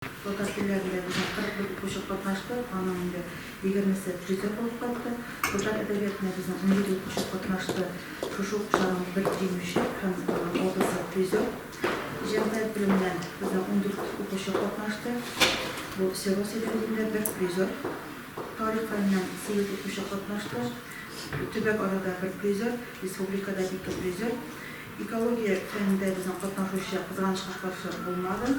Татар телләрендә безнең 41 укучы катнашты, аның инде егермесе призер булып кайтты. Татар әдәбиятына безнең 17 укучы катнашты, шушы укучыларның бер җиңүче һәм алтысы призер. Җәмгыять белеменнән безнең 14 укучы катнашты, бу Всерос иде инде, бер призер. Тарих фәненнән сигез укучы катнашты, төбәк арада бер призер, республикада ике призер. Экология фәнендә безнең катнашучы, кызганычка каршы, булмады.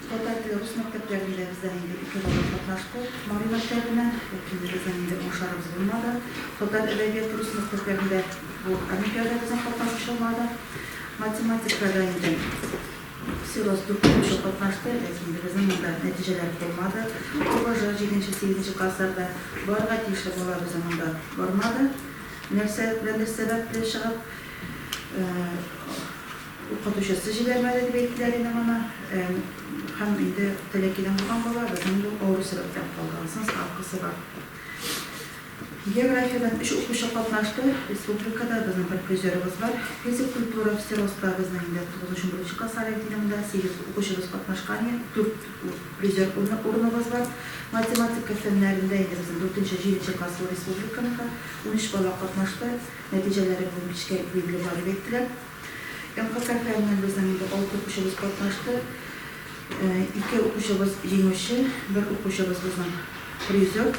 Татар теле рус мәктәпләрендә бездән инде ике бала катнашты. Мари мәктәбеннән, ләкин безнең инде уңышларыбыз булмады. Татар әдәбияты рус мәктәпләрендә бу олимпиада безнең катнашучы булмады. Математикада инде Всерос дүрт укучы катнашты, ләкин инде безнең монда нәтиҗәләр булмады. ОБЖ җиденче, сигезенче классларда барырга тиешле бала безнең монда бармады. Нәрсә беләндер сәбәпле чыгып, укытучысы җибәрмәде дип әйттеләр инде моны. Һәм инде Тәләкидән булган бала безнең бу авыру сәбәптән калды. Анысының справкасы бар. Географиядән өч укучы катнашты. Республикада безнең бер призерыбыз бар. Физик культура Всероста безнең инде тугызынчы, унберенче класслар рейтингында сигез укучыбыз катнашкан иде. Дүрт призер урыныбыз бар. Математика фәннәрендә инде безнең дүртенче, җиденче класс бу республиканыкы. 13 бала катнашты. Нәтиҗәләре бүген кичкә билгеле була дип әйттеләр. МХК фәненнән безнең инде алты укучыбыз катнашты. Ике укучыбыз җиңүче, бер укучыбыз безнең призер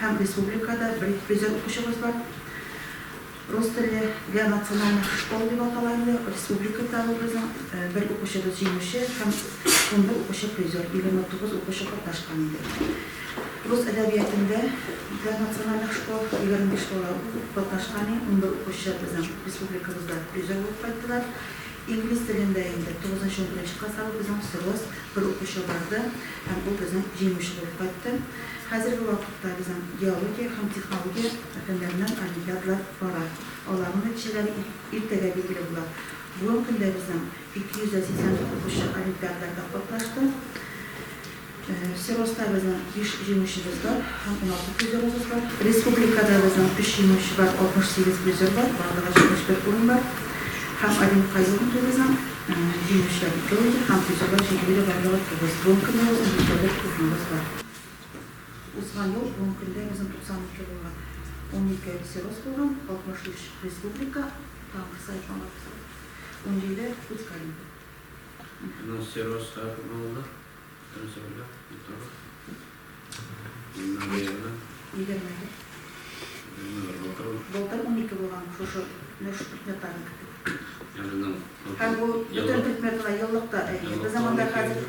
һәм республикада бер призер укучыбыз бар. Рус теле для национальных школ дип атала инде, республика этабы безнең бер укучыбыз җиңүче һәм 11 укучы призер, 29 укучы катнашкан иде. Рус әдәбиятендә для национальных школ 25 бала катнашкан иде, 11 укучы безнең республикабызда призер булып кайттылар. Инглиз телендә инде тугызынчы, унберенче класслар безнең всерос бер укучы барды һәм ул безнең җиңүче булып кайтты. Хәзерге вакытта безнең геология һәм технология фәннәреннән олимпиадалар бара. Аларның нәтиҗәләре иртәгә билгеле була. Бүгенге көндә безнең 284 укучы олимпиадаларда катнашты. Всероста безнең биш җиңүчебез бар һәм 16 призерыбыз бар. Республикада безнең өч җиңүче бар, 68 призер бар, барлыгы 71 урын бар. Һәм Олимпка юк инде безнең җиңүчеләр икәү иде һәм призерлар җидеү иде, барлыгы тугыз. Бүгенге көндә безнең 104 урыныбыз бар. Узган ел бүгенге көндә безнең 92 булган. 12 Всерос булган, 63 республика, тагын бер сайт аңлатса, 17 Путь к Олимпу. Безнең Всероста күпме булды? Беренче бергә, итого. Гимназия. 21. 21 былтыр. Былтыр 12 булган шушы менә шушы предметларны кертеп. Ә безнең Һәм бу бөтен предметлар еллыкта, әйе. Безнең монда хәзер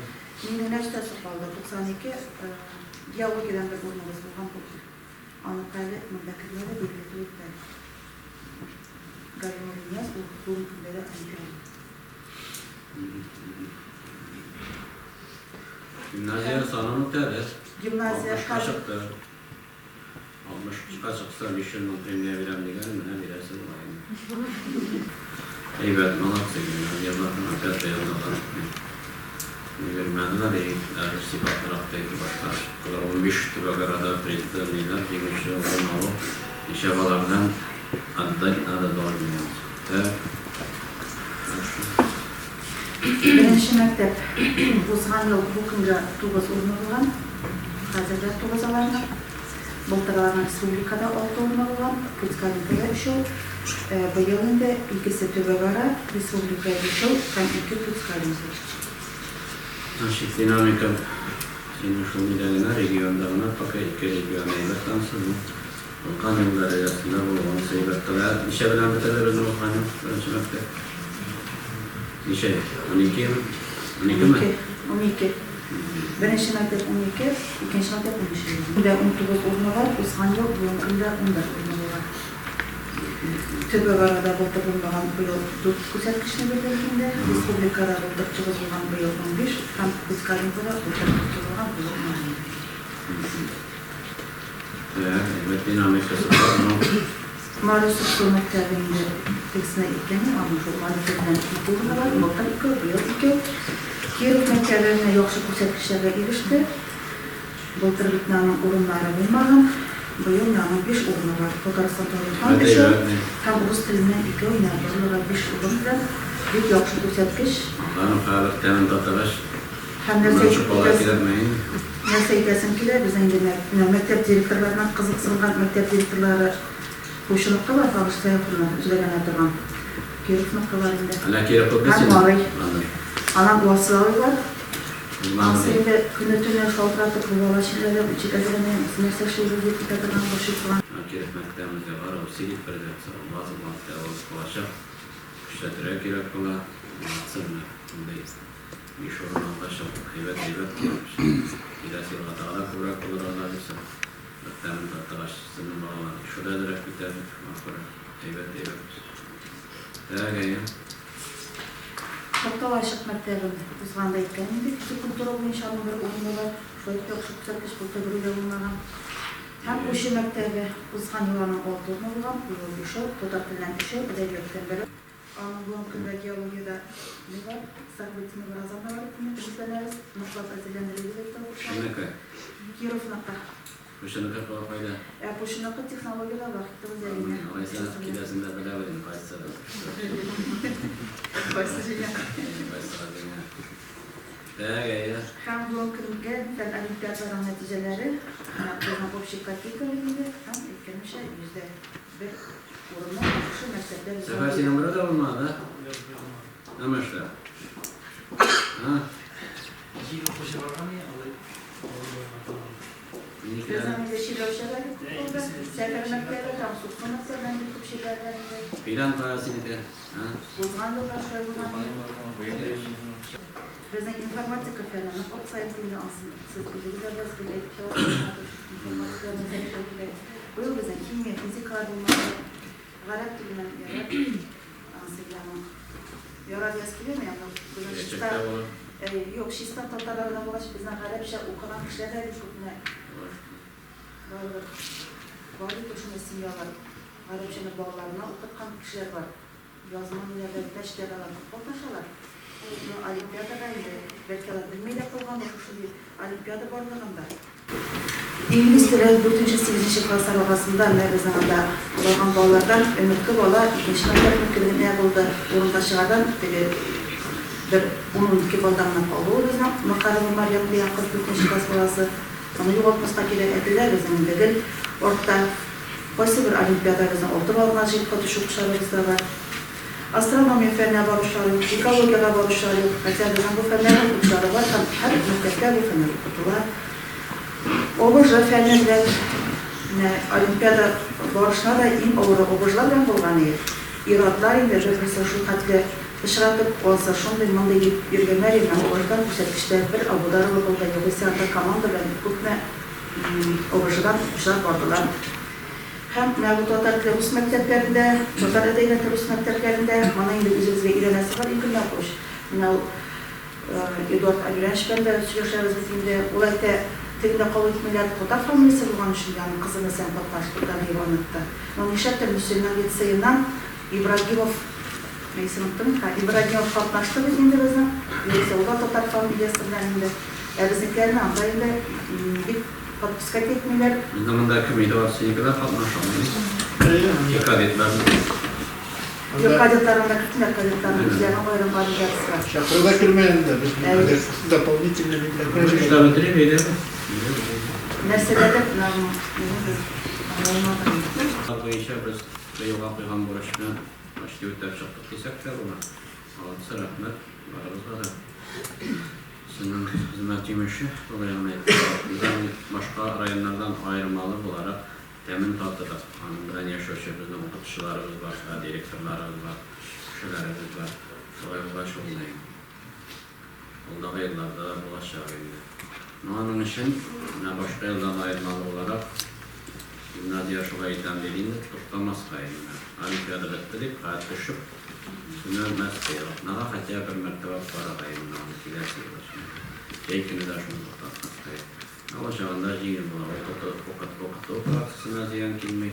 минем нәрсәсе калды, 92 геологиядән бер урыныбыз булган былтыр. Аныкы әле монда кермәде, билгеле түгел әле. Галимуллин Нияз ул бүгенге көндә дә олимпиада. Гимназия санын үтәде. Гимназия 60-ка чыкты. 60-ка чыкса, 500 мең премия бирәм дигән, менә бирәсе була инде. Әйбәт, молодцы, гимназияләрнең опять яннардан өлгермәделәр, и даже сыйфатлырак та итеп башкарып чыктылар. 15 төбәкарада призлы ниләр, җиңүче урын алу, ничә бала белән отдать надо должное. Так. Беренче мәктәп узган ел бу көнгә тугыз урыны булган. Хәзер дә тугыз аларның. Былтыр аларның республикада алты урыны булган, Путь-Калинкада өчәү. Быел инде икесе төбәкара, республика бишәү һәм ике Путь-Калинка. Значит, динамика синең шул нидә генә, регионда гына, пока ике регион әйбәт ансы, ну, Узган ел дәрәҗәсендә булуын әйбәт кенә. Ничә белән бетерде безнең узган ел беренче мәктәп? Ничә? Уникеме? Уникеме? Унике. 12. Беренче мәктәп 12, икенче мәктәп 13 иде. Көндә 19 урыны бар, узган ел бүгенге көндә 11 урыны булган. Төбәкарада былтыр булмаган, быел дүрт күрсәткечне бирдек инде. Республикада былтыр тугыз булган, быел 15 һәм Кузкалинкада былтыр ике булган, быел 11. Так, әйбәт динамикасы бар, ну. Морозов шул мәктәбе инде тегесенә әйткән идем, аның шул Морозов белән ике урыны бар, былтыр икәү, быел икәү. Киров мәктәбе менә яхшы күрсәткечләргә иреште. Былтыр бит менә аның урыннары булмаган, быел менә аның биш урыны бар. Татарстан тарихыннан өчәү һәм урыс теленнән икәү, менә барлыгы биш урын белән бик яхшы күрсәткеч. Аның хәзер тәмен татыгач. Һәм нәрсә Моннан чыгып кирәкме инде? Нәрсә әйтәсем килә, безнең инде менә мәктәп директорларына кызыксынган мәктәп директорлары Кучыныкы бар, Фагыш Сәяфовна эзләгәнә торган. Кировныкы бар инде. Әнә Кировы Һәм Марый. Аннан Ваславый бар. Анысы инде көне-төне шалтыратып, бу бала чирләде, чирләгәне, нәрсә эшлибез дип китә торган, борчый торган. Киров мәктәбебездә бар, усилить придется, база материалыбыз булачак. Көчләтергә кирәк була. Молодцы менә, мондый биш урын алгач, әйбәт, әйбәт кирәк. Киләсе елга тагы да күбрәк булыр алла бирсә. Бер тәмен татыгач, сезнең балалар ишү дә әзрәк китәр бит, шуңа күрә әйбәт, әйбәт. Так, әйе. Такталачык мәктәбен узганда әйткән идек, физик культура буенча аның бер урыны бар. Шулай ук яхшы күрсәткеч, былтыр берү дә булмаган. Һәм Пучы мәктәбе узган ел аның алты урыны булган, быел бишәү, татар теленнән өчәү, әдәбияттан берәү. Аның бүгенге көндә геологиядә ни бар, Сагбетдинова Роза да бар, өметләнәбез, ныклап әзерләндерегез әйтте укучылар. Кемнеке? Кировныкы. Пучыныкы кайда? Ә Пучыныкы технологиядә Вахитова Зәринә. Алайса киләсендә беләбез инде кайсы. Кайсы җиңә. Кайсы җиңә. Так, әйе. Һәм бүгенге көнгә фән олимпиадаларының нәтиҗәләре менә безнең общий копейка инде һәм әйткәнемчә 101 урынны шушы мәктәптә Сәфәр синең берәү дә булмады, да? Нәмә эшләр? А? Җил укучы барган я, алай Безнең инде чирләүчеләр бик күп булды. Сәфәр мәктәбе һәм Сукно мәктәбеннән бик күп чирләрләр инде. Пилан кая синеке? А? Узган елда шулай булган. Безнең информатика фәне нык аксаеп инде, ансын сез үзегез дә беләсез, дип әйтеп тә информатика мәсьәләсе. Быел безнең химия, физикалар булмады. Гарәп теленнән ярар. Ансы аның ярар яз киләме, аны безнең чиста, юк, чиста татарлардан булгач, безнең гарәпчә укыган кешеләр дә бик күп менә. Барыбер бар бит шундый семьялар, гарәпчәне балаларына укыткан кешеләр бар. Язма ниләрдә, дәшләр алар күп катнашалар. Ну, олимпиадага инде, бәлки алар белми дә калгандыр шушындый олимпиада барлыгында. Инглиз теле 4-8 класслар арасында менә безнең анда барган балалардан өметле бала икенче мәктәпнеке генә булды. Урынга чыгардан теге бер 10-12 балдан гына калды ул безнең Макарова Марьям дигән кыз 4 класс баласы. Аны югалтмаска кирәк, әтиләр безнең инде гел артта. Кайсы бер олимпиада безнең 6 балл гына җыеп кайтучы укучыларыбыз да бар. Астрономия фәненә баручылар юк, экологиягә баручылар юк. Хотя безнең бу фәннәрнең укытучылары бар һәм һәр мәктәптә бу фәннәр укытыла. ОБЖ фәне белән менә олимпиада барышына да иң авыры ОБЖлар белән булган иде. Ир-атлар инде бер-берсен шул хәтле пычратып, ансы шундый-мондый дип йөргәннәр иде. Менә ОБЖдан күрсәткечләр бер Абударова булды, югыйсә анда команда белән күпме ОБЖдан укучылар бардылар. Һәм менә бу татар теле рус мәктәпләрендә, татар әдәбияты рус мәктәпләрендә, моны инде үзебезгә өйрәнәсе бар иң көннән укучы. Менә ул Эдуард Абелянович белән дә сөйләшәбез бит инде. Ул әйтә, тегендә кабул итмиләр, татар фамилиясе булган өчен дә аның кызы мәсәлән катнашты Галиева Анетта. Но нишләптер мөселман лицееннан Ибрагимов, мин исемен оныттым, һа, Ибрагимов катнашты бит инде безнең. Югыйсә ул да татар фамилиясе белән инде. Ә безнекеләрне анда инде бик подпускать итмиләр. Безнең монда кем Эдуард синеке дә катнаша алмый. Кадетлар. Юк, кадетлар анда кертмиләр, кадетларның үзләренең аерым олимпиадасы бар. Чакыру да кермәгән дә, безнең кадет дополнительно Эшләп бетерик, әйдә. Нәрсәләрдер, без аңламадым. Буенча без быелга куйган бурычны почти үтәп чыктык дисәк тә була. Молодцы, рәхмәт барыгызга да. Сезнең хезмәт җимеше, болай гына әйтсәк, безнең башка районнардан аермалы буларак тәмен татыдык. Аның белән яшәүче безнең укытучыларыбыз бар, директорларыбыз бар, кешеләребез бар. Шулай булгач ул ни? Алдагы елларда да булачак инде. Но аның өчен менә башка елдан аермалы буларак гимназия шулай итәм диде инде, туктамаска инде. Олимпиада бетте дип, кая төшеп, сүнәлмәскә, атнага хотя бер мәртәбә барырга инде аны киләсе ел өчен. Җәй көне дә шуны туктатмаска. Ул чагында җиңел була, укыту, укыту, укыту процессына зыян килми,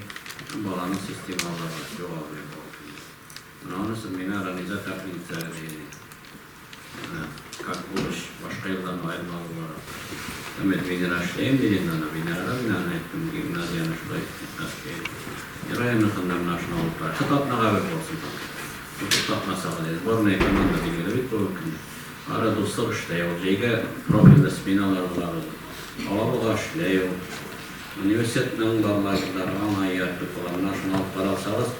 баланың системалыгы югалмый бу. Менә анысы миңа Раниза тәкъдим итсәгез иде. Как бурыч, башка елдан аермалы буларак. Мин Венера эшләйм дигән аны, Венерага мин аны әйттем, гимназияне шулай итмәскә. Районныкында менә шуны алып бар. Хат атнага бер булсын. Туктатмасагыз, сборная команда билгеле бит бүгенге көндә. Ара дуслык эшләй ул. Җәйгә профильле сменалар була безнең. Алабуга эшләй ул. Университетның бар лагерьлары аңа ияртеп була. Менә шуны алып каралсагыз,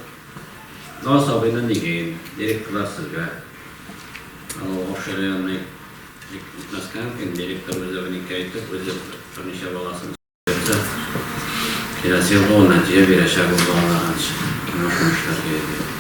Наз абыйны нигә инде, директорлар сезгә. Ул общерайонный итмәскә мөмкин, директор үзе унике әйтеп, үзе берничә баласын йөртсә, киләсе елга ул нәтиҗә бирәчәк ул балаларга. Менә шуны эшләргә иде.